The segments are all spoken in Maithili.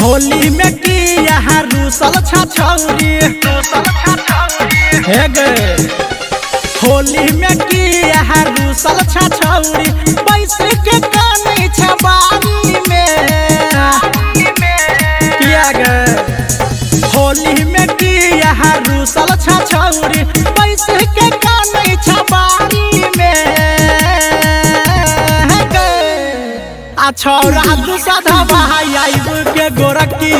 होली में की यहाँ रूसल छा छौरी हे गे। होली में की यहाँ रूसल छा छौरी पैसे के कानी छबारी में किया गे। होली में की यहाँ रूसल छा छौरी पैसे के कानी छबारी में गे। आ छौरा दुसधा भाई आइब के गोरकी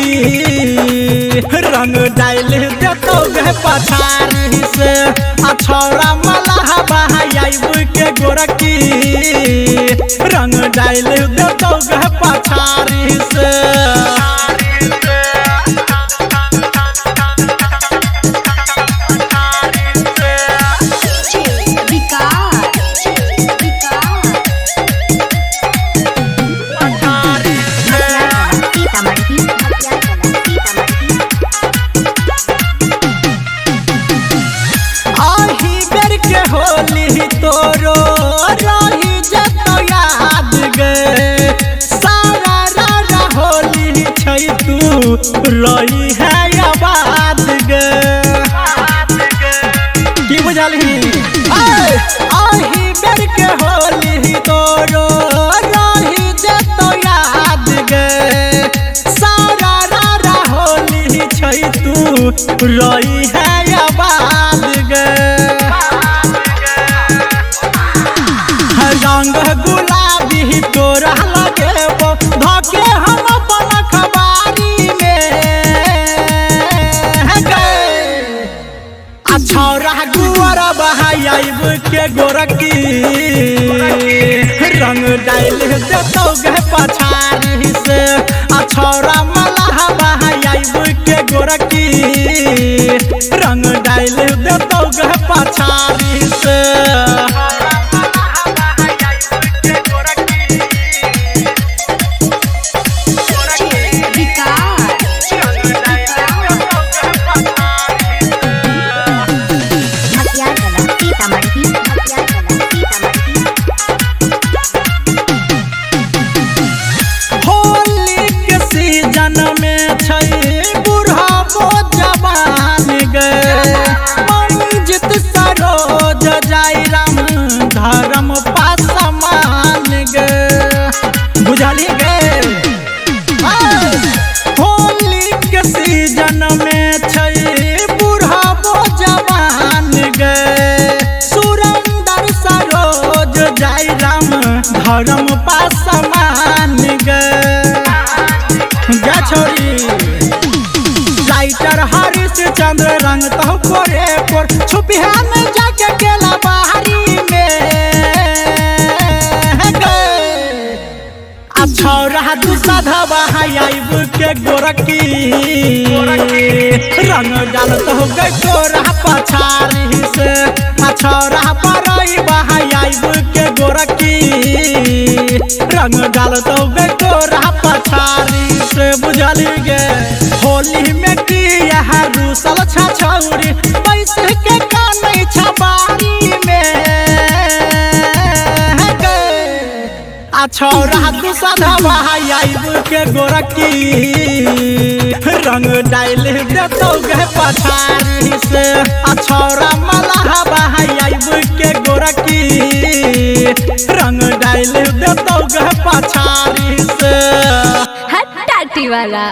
रंग डाल देतौ गे पछारी से। आ छौरा मलाह भाई आइब के गोरकी रंग डाल देतौ गे पछारी से। होली तोरो रही जतो याद गे सारा रारा होली छै तू रही है आबाद गे। की बुझलही आही बेर के होली तोरो रही जतो याद गे सारा रारा होली छै तू रही है आबाद गे। रंग गुलाबी तोरा लगेबो धके हम अपन अखबारी में गे। आ छौरा गुअर बहाई आइब के गोरकी रंग डाल देतौ गे पछारी से। आ छौरा मलाह बहाई आइब के गोरकी रंग डाल देतौ गे पछारी से। मंजित सरोज जाय राम धर्म पासमान गे। बुझली गे होली के सीजन में छै बुढ़ाबो जवान गे। सुरेंद्र सरोज जाय राम धर्म पासमान गे। गे छोरी राइटर हरीश चंद्र रंग तो कोरे कोर छुपिया में जाके केला बाहरी में गे। आ छौरा दुसधा बहाई आइब के गोरकी रंग डालत हो गे तोरा पछारी से। आ छौरा परई बहाई आइब के गोरकी रंग डालत हो गे तोरा पछारी से। बुझली गे होली में की यहाँ रूसल छा छौरी पैसे के कानी छबारी में गे। आ छौरा दुसधा बहाई आइब के गोरकी रंग डाल देतौ गे पछारी से। आ छौरा मलाह बहाई आइब के गोरकी रंग डाल देतौ गे पछारी से। हट टाटी वाला।